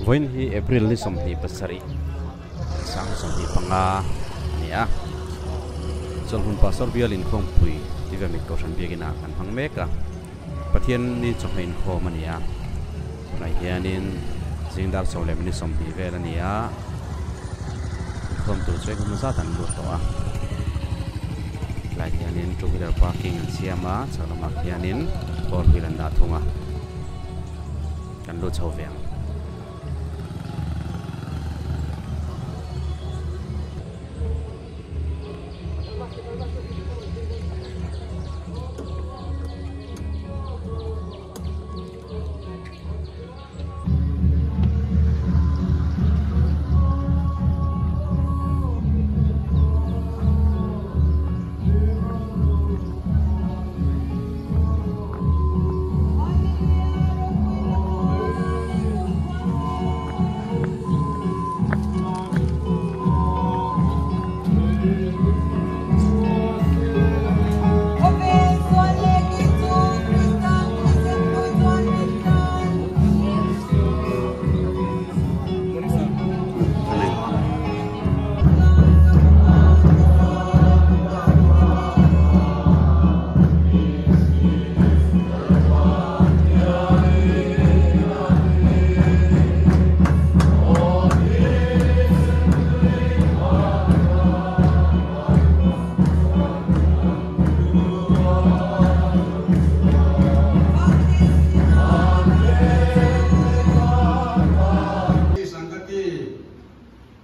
Vawiin hi April ni 27 sang 25 a ni a. Chawlhmun Pastor Bial Inkhawmpui Tivemit Kohhran Biakin ah kan hmang mek a. Pathian ni chawhmeh inkhawm a ni a. Tunah hianin zing dar chho leh minute 20 vel a ni a. Inkhawm tur chu engemaw zat an lut tawh a. Tlai hianin two wheeler parking an siam a, chhak lamah khianin four wheel an dah thung a. Kan lut chho ve ang.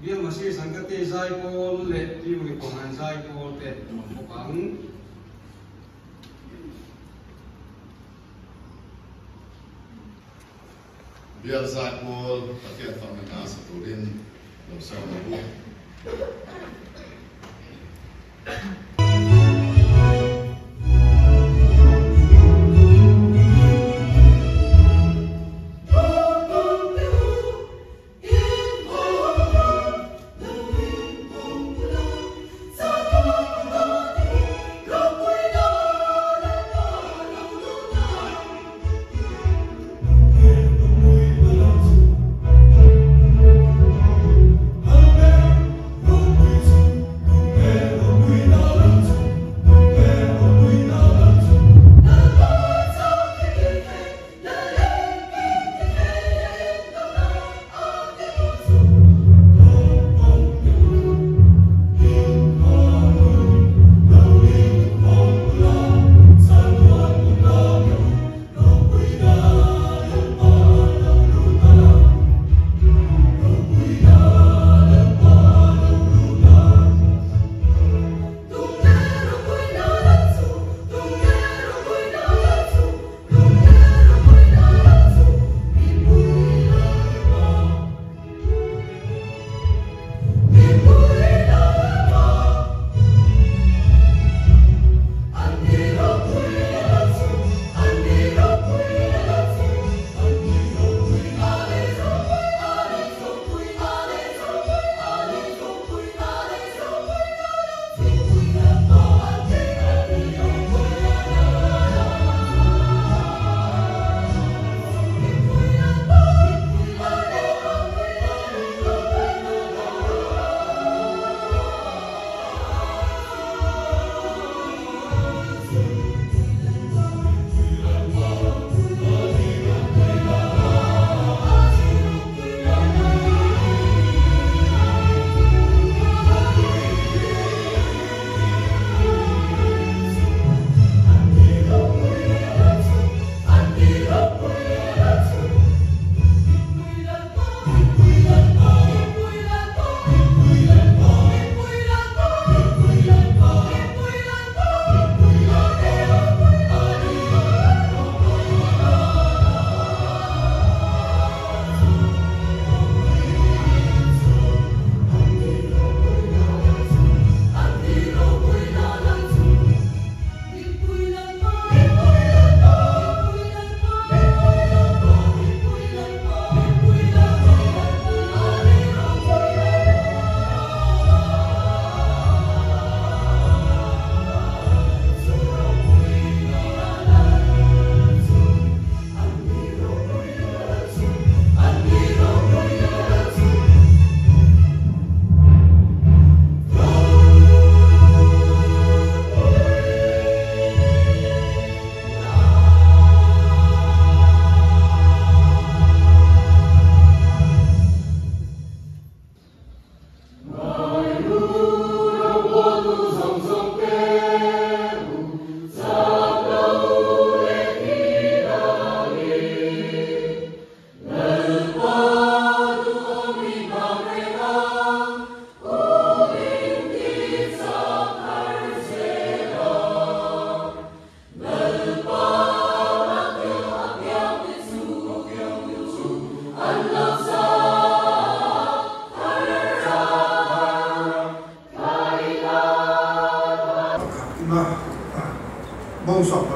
Bialmasi Sangati Zaipawl leh Tiuri Kohhran Zaipawl te an awm bawk ang. Bial Zaipawl Pathian fakna hna sa turin lo sawm ang u.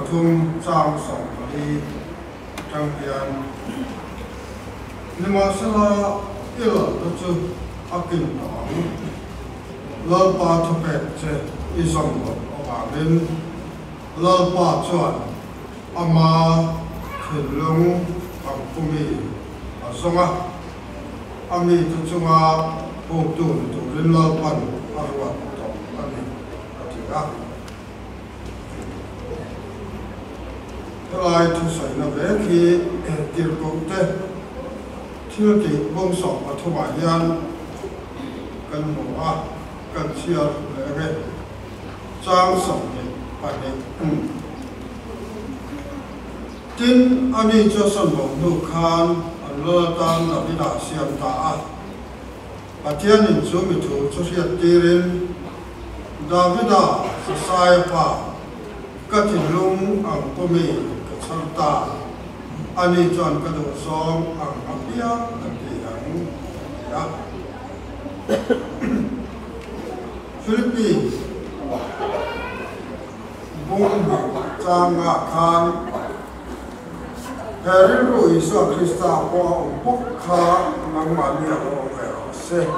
pathum chang 14 atang hian nimahsela i lalna chu a kin tawh ang. Lalpa thupek che i zawm loh avangin Lalpa chuan ama thinlung ang pumi a zawng a, a mite chunga hotu ni turin Lalpan a ruat tawh a ni, a ti a. Helai thusaina vek hi tirhkohte thil tih bawngsawm pathumah hian kan hmu a, kan chhiar leh ang e. Chang 22. Tin, ani chu a sawn bo hnu khan an lal atan Davida a siam ta a. Pathianin chu mi thu chu hriat tirin, Davida Sasaia pa, ka thinlung ang pawmi ka chhar ta, ani chuan ka duhzawng ang apiang a ti ang, a ti a. Philippi bung changah khan he rilru Isua Krista pawh a awm bawk kha nangmahni a lo awm ve rawh se tih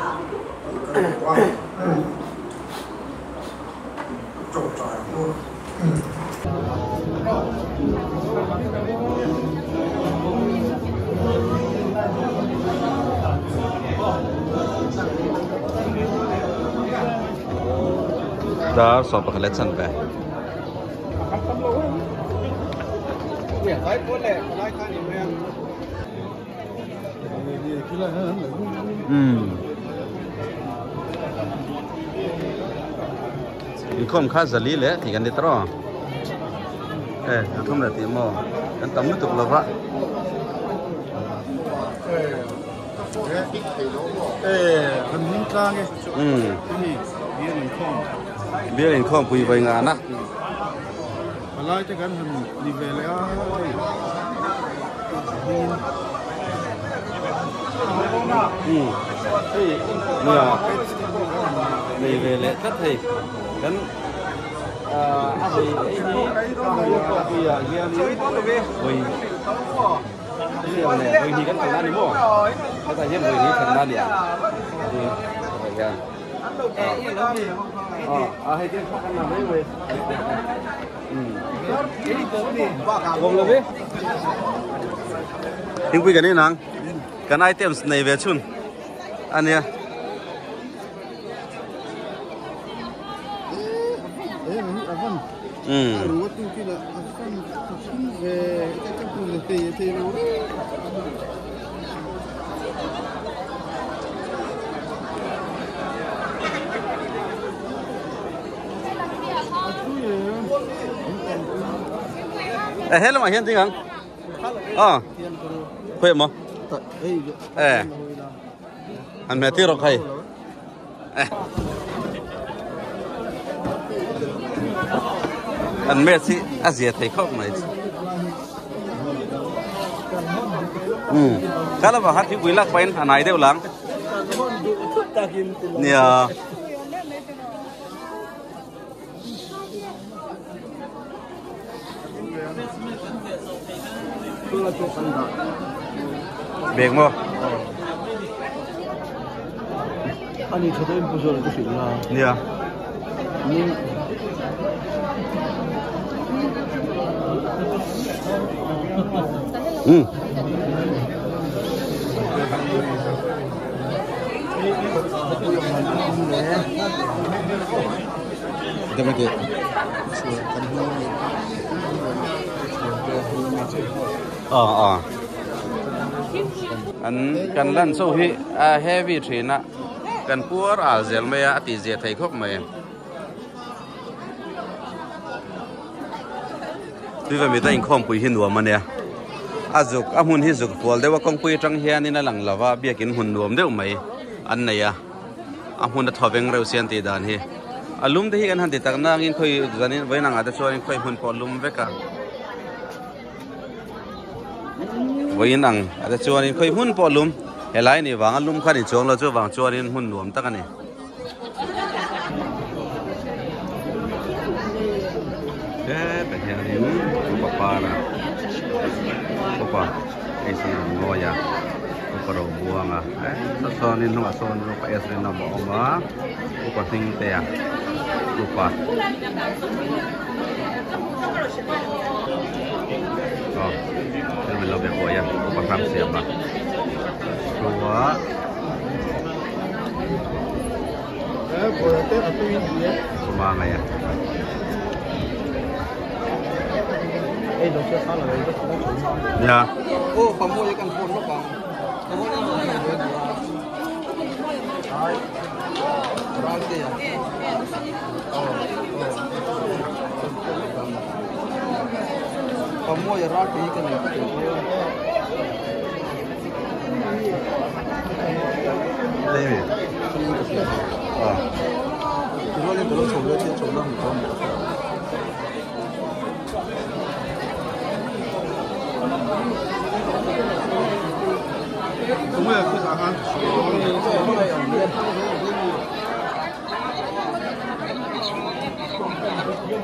ka duh a, tawngtai ang u. Dar 11 leh chanve. Inkhawm kha zali leh tih kan ni ta rawh. E pathum leh tih maw kan tam lutuk lo va. Bial inkhawm pui vawi ngana. Palai te kan han ni ve leh a hei. Hei nia nei ve leh tlat hei kan a hei hei hi khawpuiah hian vawi vawi hnih kan kalna a ni maw hetah hian vawi hnih thlenna a ni ang hetah hian. A hei te kan na mai mai. Gom lo ve. Thingpui kan in ang. Kan items nei ve chhun ania. E he lamah hian ding ang. A. Khawi maw? E. An hmeh tir rawk hei. E. An meh chi a zia thei khawp mai. Um. Ka lama khan thingpui lak pahin a nai deuh lang. Nia. Bag maw? Ani tha deuhin pu zawrh ka hrilh la. Nia. Um. Ờ ờ. An kan lan chaw hi a heavy thin a kan puar al zel mai a a tih zia thei khawp mai. Tuiva mita inkhawmpui hi nuam a nia. A zuk a hmun hi zuk fual deuh a kawngpui atang hianin a lang lo va biakin hmun nuam deuh mai an nei a. A hmun a thaw veng reuh sian tih dan hi. A lum te hi kan han ti tak nangin khawi zanin vawiin angah te chuanin khawi hmun pawh a lum vek a. Vawiin ang ah te chuanin khawi hmun pawh a lum. Helai nih vanga lum kha a ni chuang lo chuvang chuanin hmun nuam tak a ni. Hetah hianin. Mawia upa Robuanga saw sawnin hnungah sawn upa S Rinawm a awm a upa Hmingtea upa aw thil min lo be buai a upa Hramsiama chua. Kuma ngai a. Nia.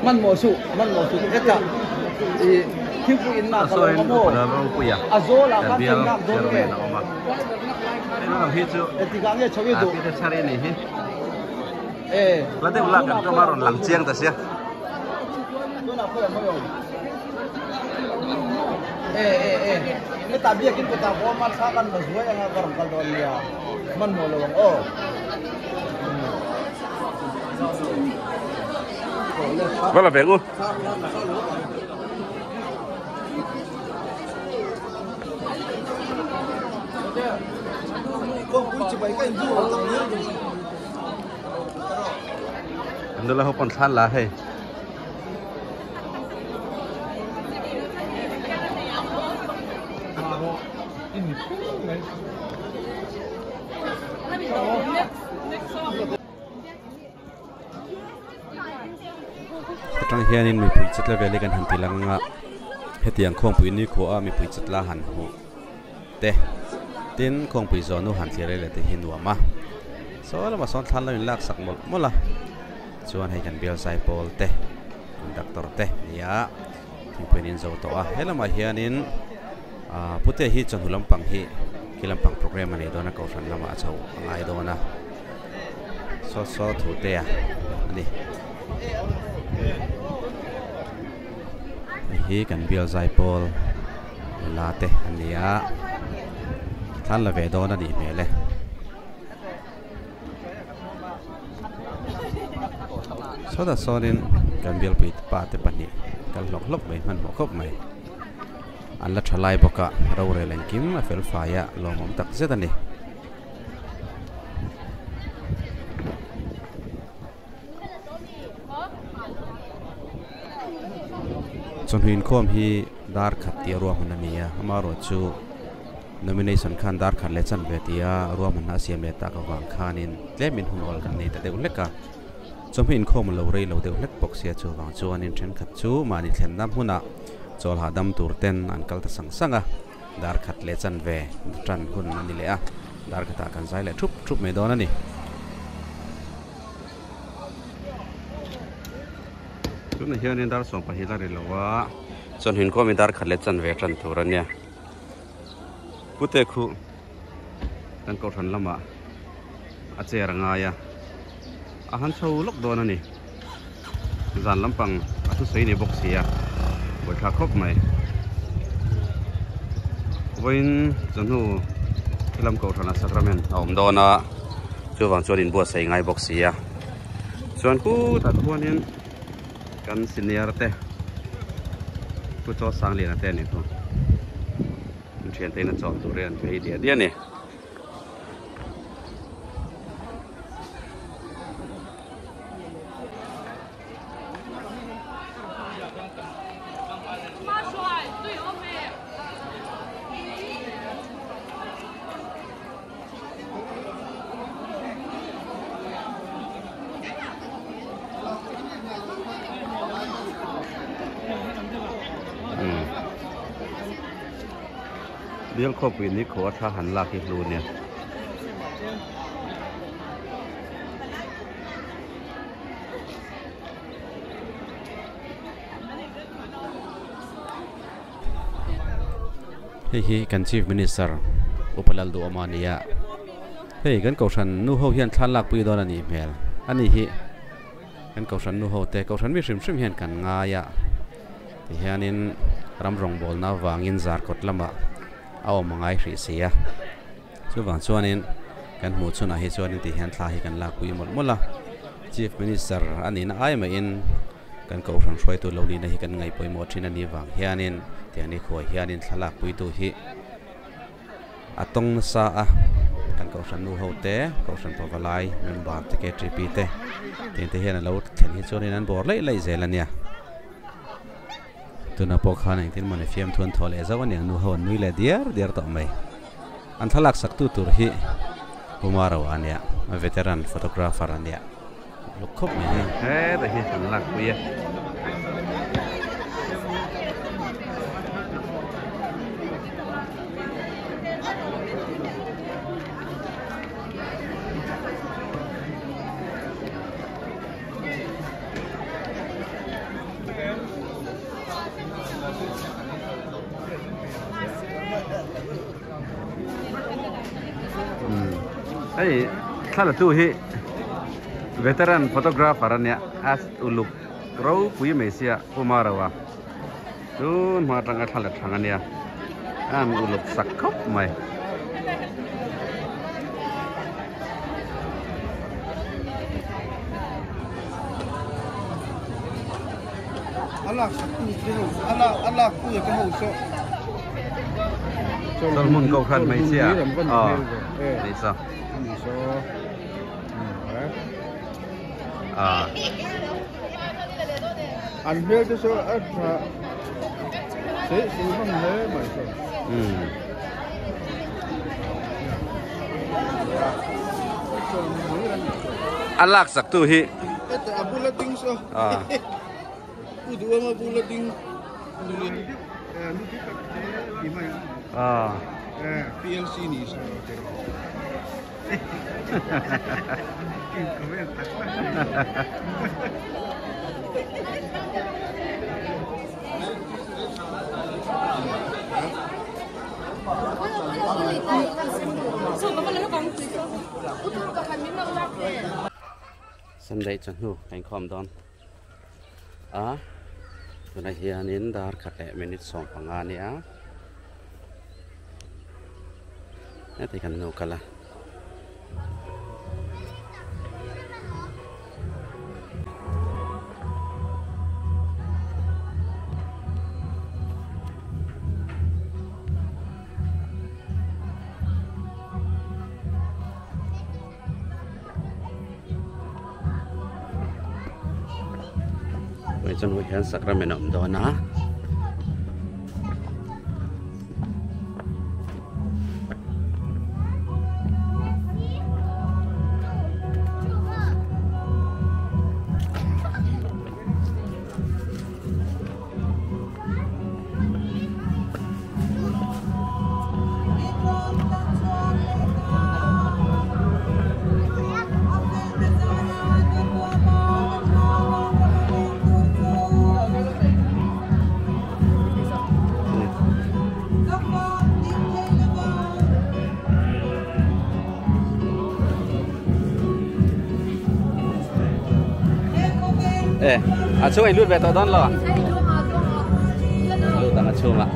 Man mo su man mo su eta i thipu in na ka lo mo a zo la ka chen nak don nge hi chu eti ka nge chawi du te chari ni hi e la te ula kan toma ron lang chiang ta sia tu na ko mo yo e e e ne ta bia kin ko ta ko man sa kan ma zuwa nga karam kal don ya man mo lo wang o Vâng là về luôn. Anh là còn than lá hay. Tang hianin mi pui chetla vele kan han tilanga hetiang khong pui ni kho a mi pui chetla han hu te tin khong pui zo nu han thlere le te hin nuama so lama son thlan lo in lak sak mol mola chuan hei kan bial sai pawl te conductor te nia thingpui nin zo to a helama hianin a pute hi chon hulam pang hi kilampang program ani dona ko ran lama a chho angai dona so so thu te a ani hi kan bial zai pawl la te ania than la ve don ani mele so da sonin kan bial pui pa te pani kal hlok hlok mai man khop mai an la thalai boka ro re len kim a fel faya lomom tak zet ani chonhuin khom hi dar khat tia ruam han ania ama ro chu nomination khan dar khat le chan ve tia ruam han siam le ta ka wang khanin tlemin hun ol kan nei ta deuh leka chonhuin khom lo rei lo deuh lek bawk sia chu wang chuanin then khat chu mani thlen nam huna chol ha dam tur ten an kal ta sang sanga dar khat le chan ve tran hun ani le a dar khata kan zai le thup thup mai don ani tuna hianin dar som pahnih la ri lowa chuan hin khawmin dar khat le chan ve tan tur ania pute khu kan ko than lama a chair anga ya a han chho lok don ani zan lampang a thu sei ni bawk sia boi tha khawp mai voin chanu lam ko thana sacrament a awm dawn a chuwang chuan in buat sei ngai bawk sia chuan ku ta khuanin kan senior te pu chaw sang lian te ni thu thian te na chaw tur an phei dia dia ni bial khawpui ni khaw a tha han lak hi hlu nia Hei hi kan Chief Minister Upa Lalduhawma a ni a, hei kan kohhran nu ho hian thla lak pui dawn a nih hmel a ni hi. Kan kohhran nu ho te kohhran mi hrim hrim hian kan ngai a, tihianin ram rawngbawlna avangin zarkawt lamah a awm a ngai hrih si a. Chuvang chuanin kan hmuh chhunah hi chuanin tihian thla hi kan lakpui mawlh mawlh a, Chief Minister a nihna ai mahin kan kohhran hruaitu lo nihna hi kan ngaihpawimawh thin a nih vang hianin tiang ni khuai hianin thla lakpuitu hi a tawng nasa a, kan kohhran nu ho te, kohhran pavalai member te KTP te tiang te hian a lo thlen hi chuanin an bawr laih laih zel a nia. Tuna pawh khan engtin mawni fiamthu an thawh leh zauh a niang nu ho an nui leh diar diar tawh mai. An thlalak sak tu tur hi Pumaro a nia, a veteran photographer a nia. Luk khawp mai hi. Heta hi an lak pui a. Hei thla la tu hi veteran photographer a nia a uluk ropui mai sia Puma Roa tun hma atanga thla la thang a nia a an uluk sak khawp mai. Chawlhmun ko khan hmeichhia aw ni saw ah an hmel te saw a tha sei sei hman hle mai saw um a lak sak tu hi a bula ding saw ah ah Sunday chawhnu ka inkhawm dawn a tunah hianin dar khat leh minute 15 a nia heti kan lo kal a. Chuan hmuh hian sacrament a awm dawn a. E a chhung in lut ve tawh dawn lo lut ang a chhungah.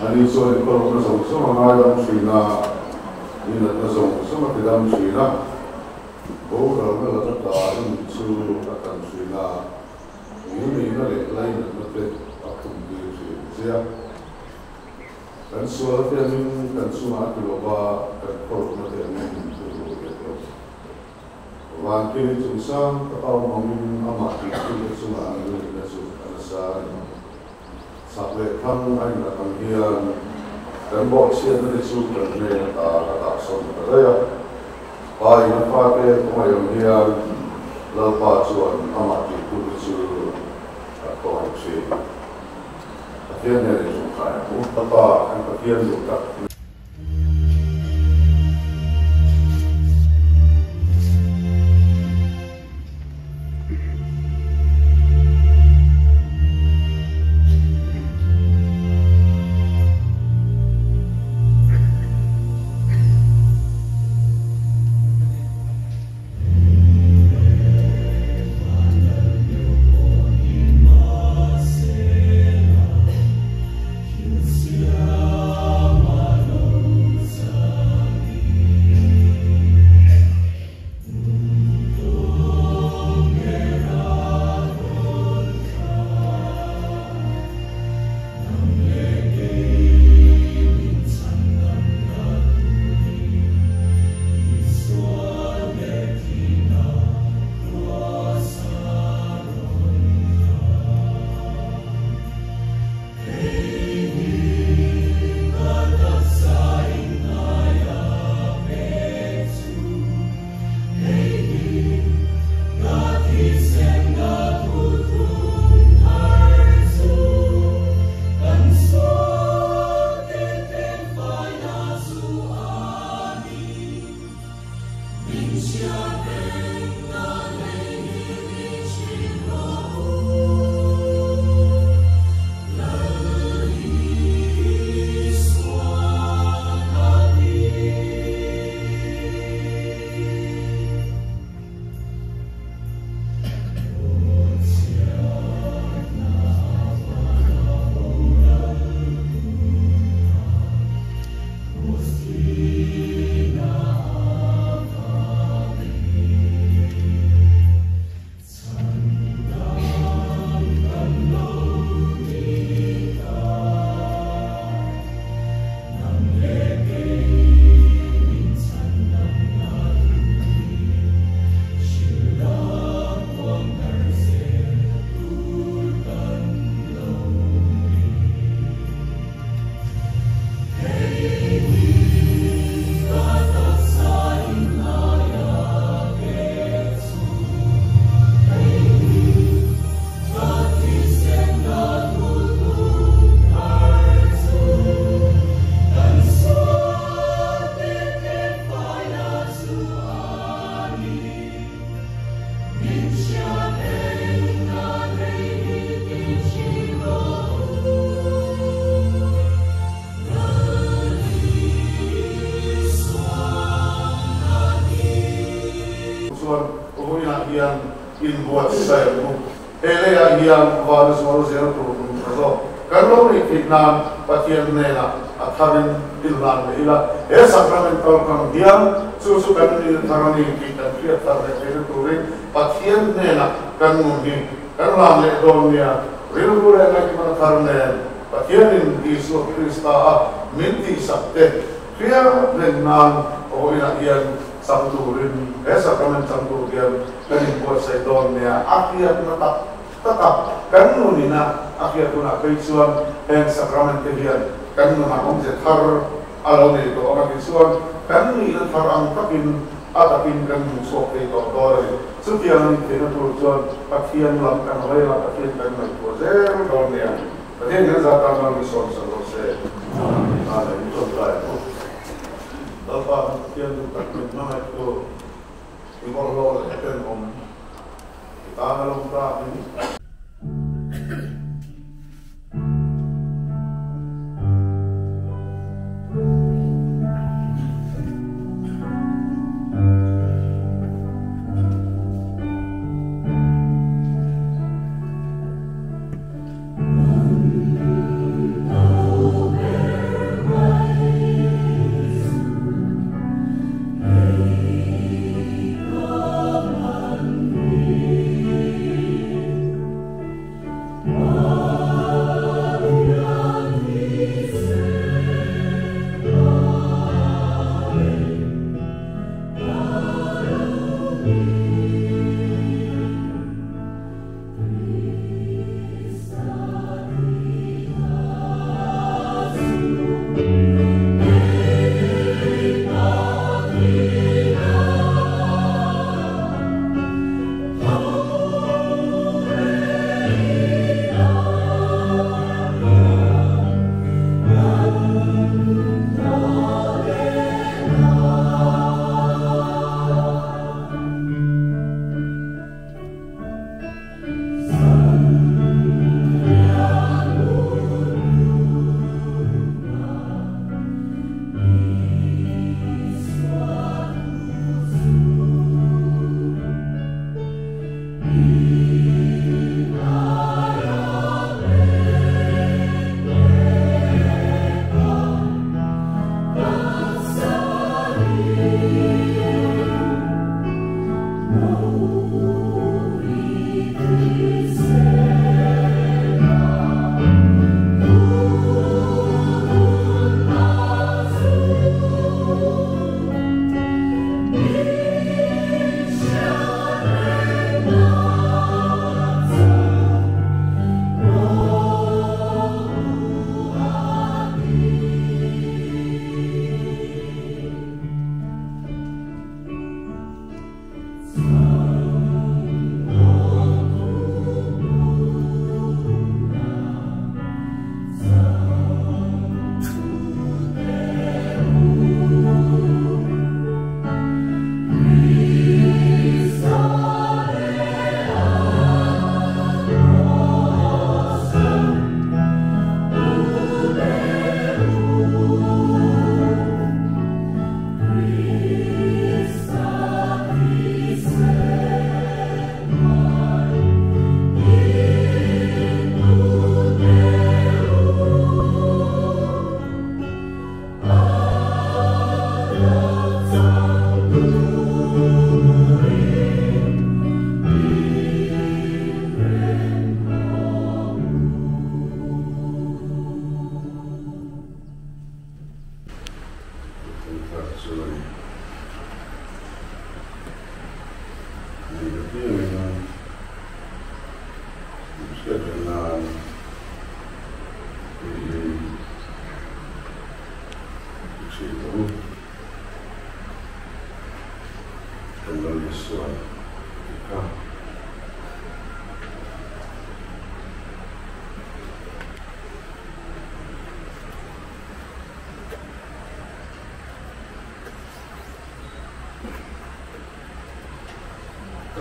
Ani chuan i khawlawkna zawng zawng a ngaidam thin a, i natna zawng zawng a tidam thin a, boralna laka ta i nun chu a tan thin a, ngilneihna leh lainatna te a khum tir thin che a. Kan sual te angin kan chungah a ti lo va, kan khawlawkna te angin min thu ru leh lo. Vanthil chungchang taka awm angin amah tihtu te chungah ngilneihna chu a nasa a ni. Chak leh thlang a inlak ang hian kan bawhchhiatna te chu kan hnen ata a dahsawn ta daih a. Pa in a fate khawngaih ang hian Lalpa chuan amah tihtu te chu a khawngaih thin. Pathian hnenah i chungkhai ang u. Lalpa kan Pathian duh tak. Chuan vawiinah hian inbuatsaih ang u. He leiah hian vana zual zel tur nun tha zawk kan lo neih theih nan Pathian hnenah a tharin inhlan leh ila, he sacramental kang hian chu chu kan nil thar a ni tih kan hriat thar leh theihna turin Pathian hnenah kan nun hi kan hlan leh dawn nia. Rilru leh ngaihtuahna thar nen Pathianin Isua Krista a min tihsak te hriat reng nan vawiinah hian chang turin he sacrament chang tur hian kan inbuatsaih dawn nia. A hriatna tak tak a, kan nunina a hriat hunah phei chuan heng sacrament te hian kan nunah awmze thar a lo nei tawh ang a tih chuan kan nihna thar ang takin a takin kan hmu chhuak thei tawh dawn a ni. Chutiang a nih theihna tur chuan Pathian lam kan hawi a, Pathian kan ngaihtuah zel dawn nia. Pathian hian zat tan ram hi sawn sak rawh se. Amen. I tawngtai ang u. Lalpa kan Pathian duh tak min hmangaih tu, i bawlhhlawh leh tenawm i tan a lawm tak in. Thin kan lo ni suan ka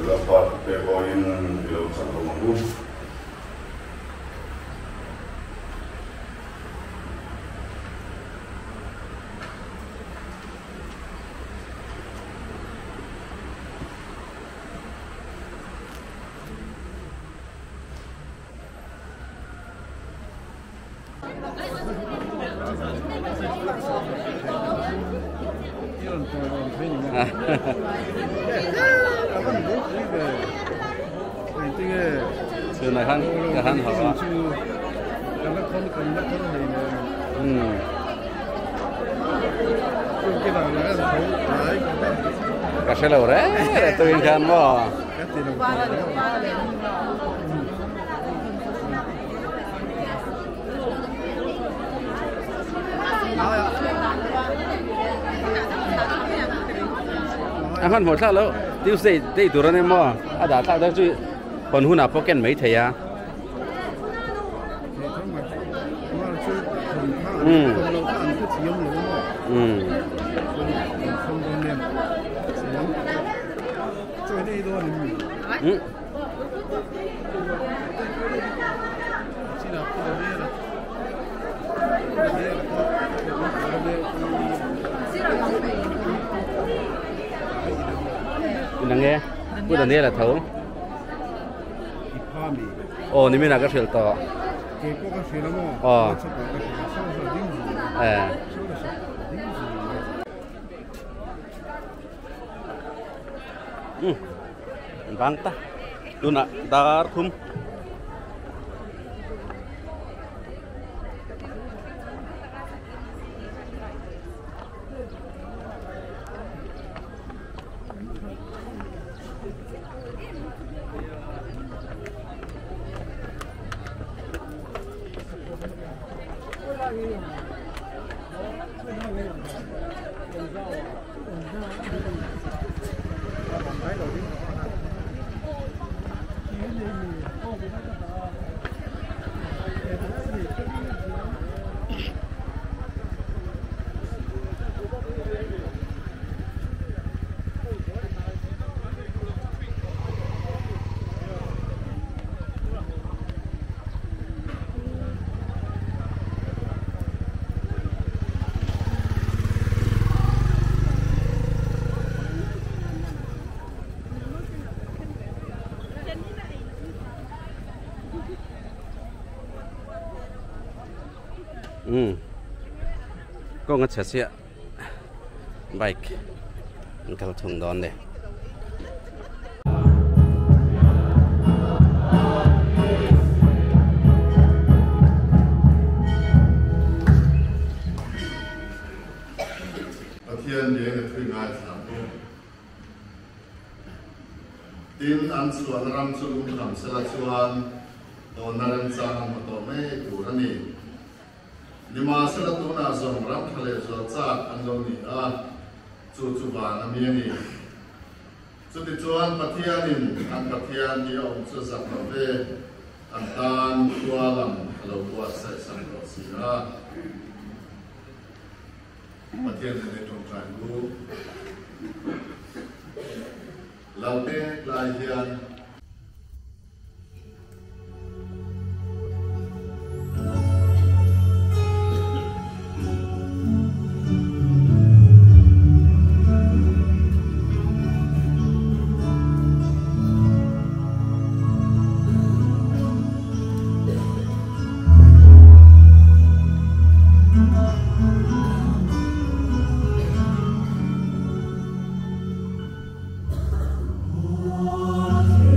la pa pe ko in ilo chang lo mangu Ka hre lo re re tuin khan mo a han mo thla lo Tuesday day tur ane mo a da thla da chu hon huna pocket mai theia Nang nghe pu da ne la tho ồ ni mi na ka hril to ờ bang ta tuna dar thum Có ngất xe bike kalau thung đón đây tin an chuan ram chu lung tham sela chuan don ran chang mo to me tur ani nima sela tuna zong ram thale zo chak an lo ni a chu chu wa na mi ani chu ti chuan pathianin an pathian ni om chu zak lo ve an tan tualam lo wa sai sam lo si a pathian ne tong tran gu Laute lai hian Oh.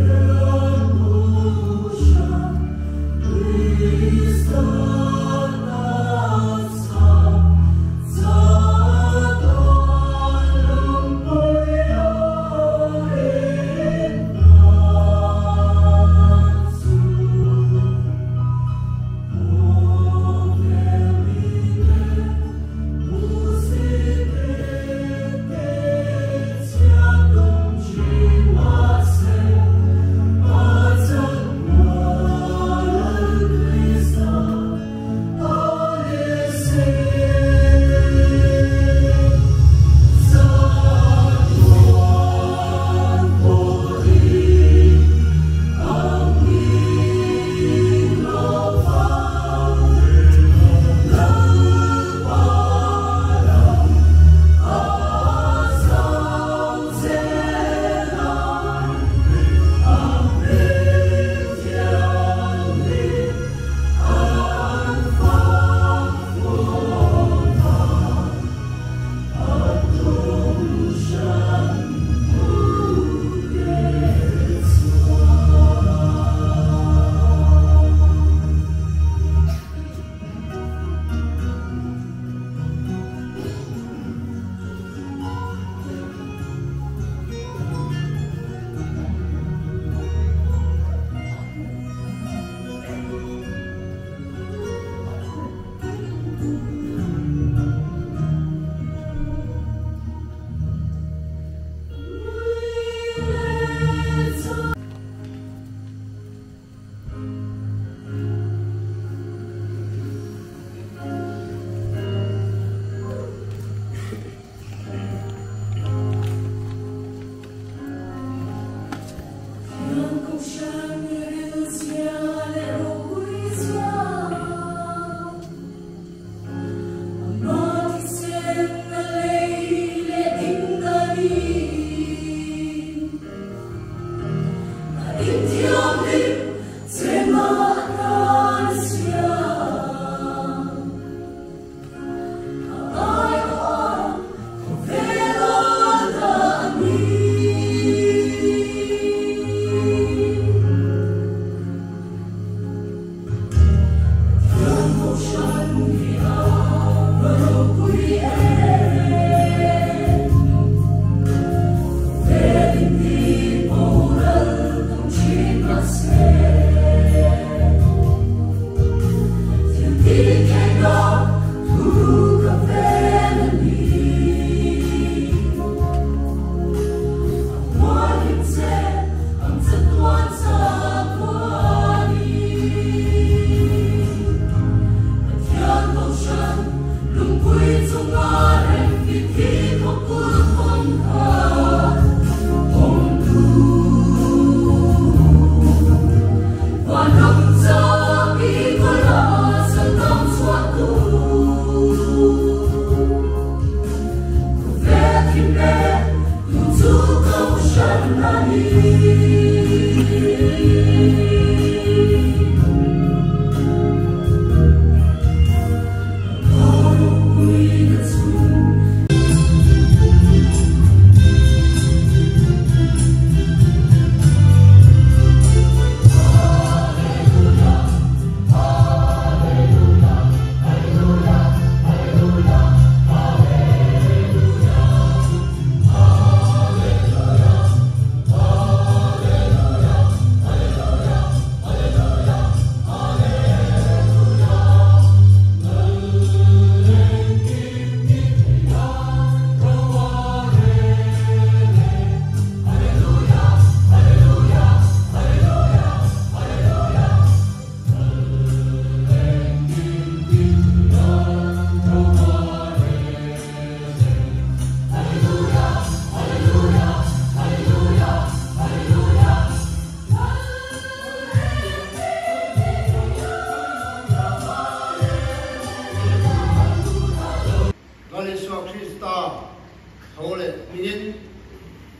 hmingin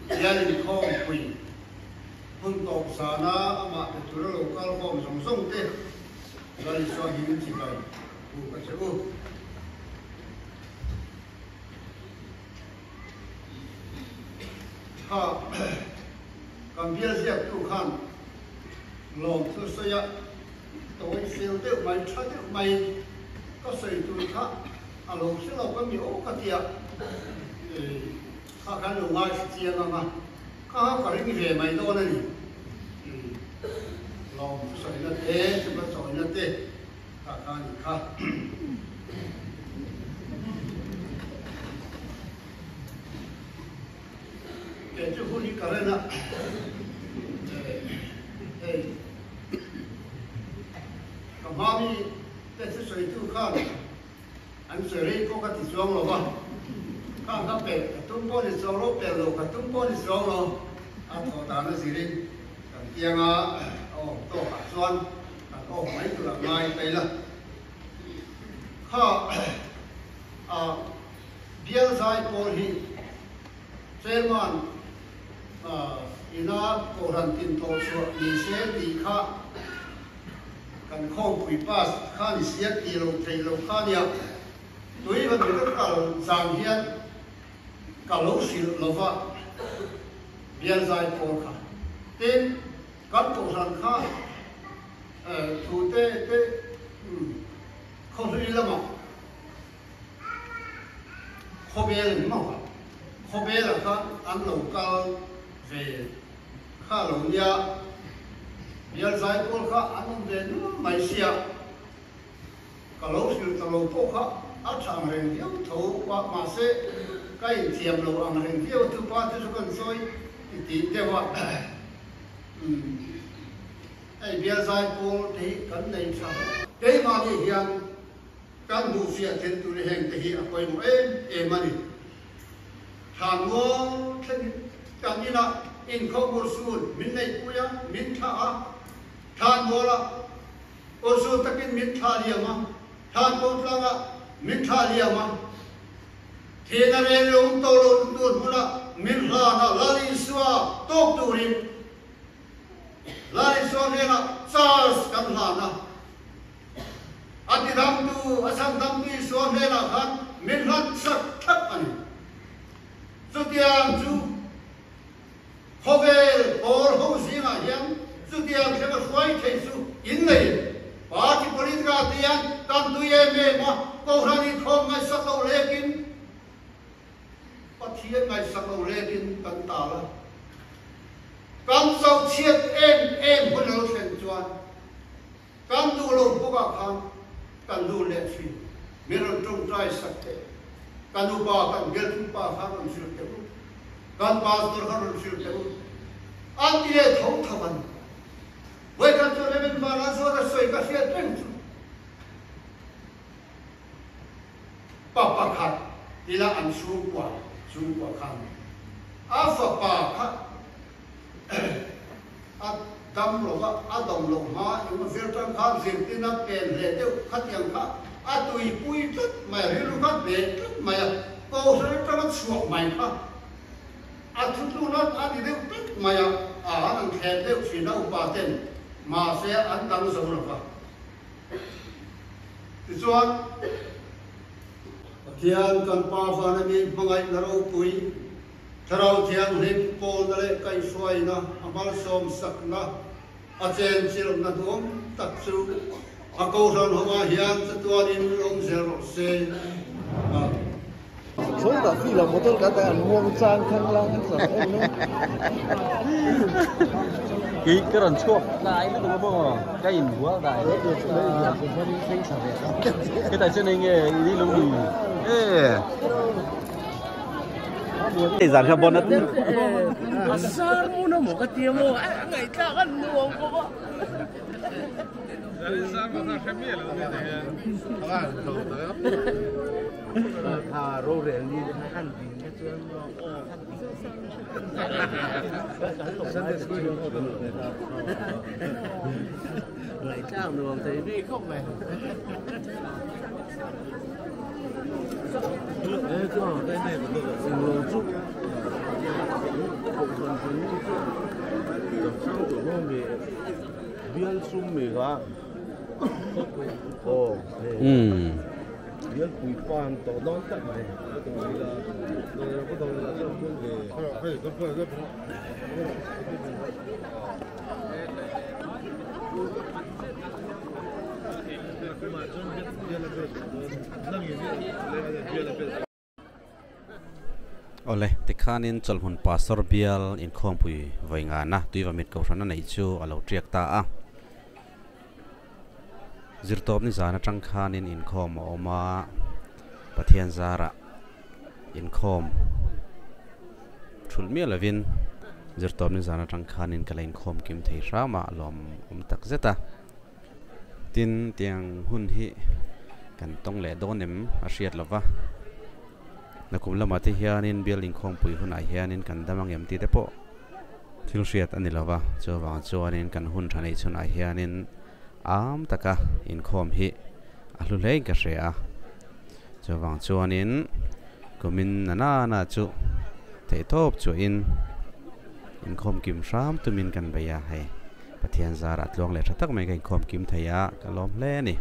bial inkhawmpui hun tawp zana amah pe tura lo kal khawm zawng zawng te Lal Isua hmingin chibai buk a che u. Kha kan bial ziaktu khan lawm chu sawi a, tawi fel deuh mai, tha deuh maiin ka sawi tur kha a lo hre lo ka mi aw ka ti a, kha khan lo ngaithla chiang ang a, kha kha ka ring ve mai dawn a ni. Lawm chu sawina te, chupa chawina te kha kha a ni kha. Kei chu hun hi ka ren a, hei ka hma mi te thusawitu khan an sawi rei pawh ka ti chuang lo va, khang kha pelh ka tum pawh ni chuang lo, pelh lo ka tum pawh ni chuang lo, a thawh dan a zirin kan kianga a awm tawkah chuan kan awm mai tur a ngai ta ila. Kha a bial zai pawl hi Chairman ina Kohhran tintawh chhuah ni se tih kha kan khawmpui pass kha ni sia tih lo theih loh kha nia. Tui van mi ka kal zan hian ka lo hrilh lova bial zai pawl kha. Tin, kan Kohhran kha thute te khawhlui lamah Khawvel in maw a? Khawvelah khan an lo kal ve kha lo nia, bial zai pawl kha an awm ve nuam mai sia, ka lo hrilh ta lo pawh kha a tha ang reng viau tho a, mahse ka inthiam lo ang reng viau a thupa te chu kan sawi ti tih deuh a, umm hei bial zai pawl te hi kan nei tha hle. Keimahni hian Kan hmuhfiah thil tur heng te hi a pawimawh em em a ni. Thlanmual thlengin kan inah inkhawm urhsun min neihpui a, min thlah a, thlanmualah urhsun takin min thlah liam a, thlankaw tlangah min thlah liam a, thihna rel lo awm tawh lo tur hmunah min hlan a, Lal Isua tawk turin Lal Isua hnenah charge kan hlan a. A tidamtu, a chhandamtu Isua hnenah khan min hlat sak thlap a ni. Chutiang chu khawvel pawl ho zingah hian chutiang thleng a hruai thei chu innei party politica te hian kan tui em em a, Kohhran inkhawm ngaihsak lo lekin, Pathian ngaihsak lo lekin kan tal a. Kan chauchhiat em em hun lo thlen chuan Kan duh lo bawkah khan kan nu leh thin min rawn tawngtai sak teh. Ka nupa kan bialtu pa kha rawn hrilh teh u. Kan pastor kha rawn hrilh teh u. An ti leh tho tho a ni. Vawikhat chu Rev. Vanlalzuala sawi ka hriat reng chu pa pakhat ila an chhungkua chhungkua khan a fapa kha A dam lo va, a dawm lo hma eng vel tang khan zirtin a pen hle deuh khatiang kha a tuipui tlat mai a, rilru kha hneh tlat mai a, kohhran atanga chhuak mai kha a thutlun a a ni deuh tlat mai a, a an an thlem deuh thin a upa ten mahse an dang zo lo va. Tichuan. Pathian kan Pa vana mi hmangaihna ropui Thlarau Thianghlim pawlna leh kaihhruaina a malsawm sakna a chenchilhna duam tak chu a Kohhran hovah hian chatuanin awm zel rawh se. Amen. Chhawng dah feel a motor kan dah an muang chang khang lang an chang em no. Kei ka rawn chhuak tlai lutuk a maw ka in bual dai leh hetah chuan eng nge i lo ni e. Hei zan kha bon a A sar mun a maw ka ti a maw a ngaihthlak a nuam bawk a. Ngaihthlak nuam thei bik khawp mai. Ole tikhanin cholhmun pastor bial inkhawmpui vainga na tuiwamit kohhran a nei chu alo tiak ta a zirtawp ni zan atang khanin inkhawm a awm a Pathian zara inkhawm thul mial lovin zirtawp ni zan atang khanin ka la inkhawm kim thei hrama lawm awm tak zet a tin tiang hun hi kan tawng leh dawn em a hriat lova nakum lama te hianin bial inkhawmpui hunah hianin kan dam ang em tih te pawh thil hriat a ni lova chuwang chuanin kan hun tha nei chhunah hianin am taka inkhawm hi a hlu hle in ka hre a chuwang chuanin kumin nana na chu theihtawp chu in inkhawm kim hram tumin kan bei a hei Pathian zara tluang leh tha tak mai ka inkhawm kim thei a ka lawm hle a ni.